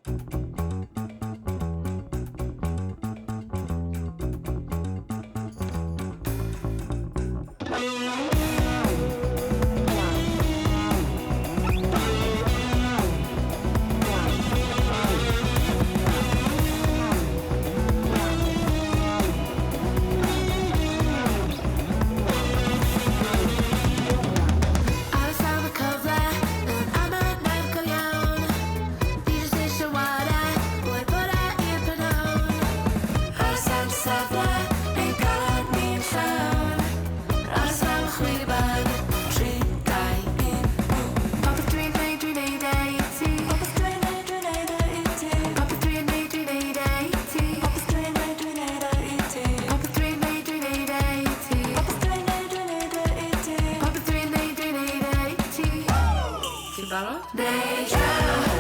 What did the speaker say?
Aros am y cyfle, yn amynedd go iawn. Fi jyst eisiau ware, o'r bore i'r prynhawn. Aros am dy safle, ein calon ni'n llawn. Aros am y chwiban, 3, 2, 1. Popeth dwi'n neud, dwi'n neud e i ti. Popeth dwi'n neud, dwi'n neud e i ti. Popeth dwi'n neud, dwi'n neud e i ti. Popeth dwi'n neud, dwi'n neud e i ti. Popeth dwi'n neud, dwi'n neud e i ti. Popeth dwi'n neud, dwi'n neud e i ti. Popeth dwi'n neud, dwi'n neud e i ti. Ti'n barod? Neidio.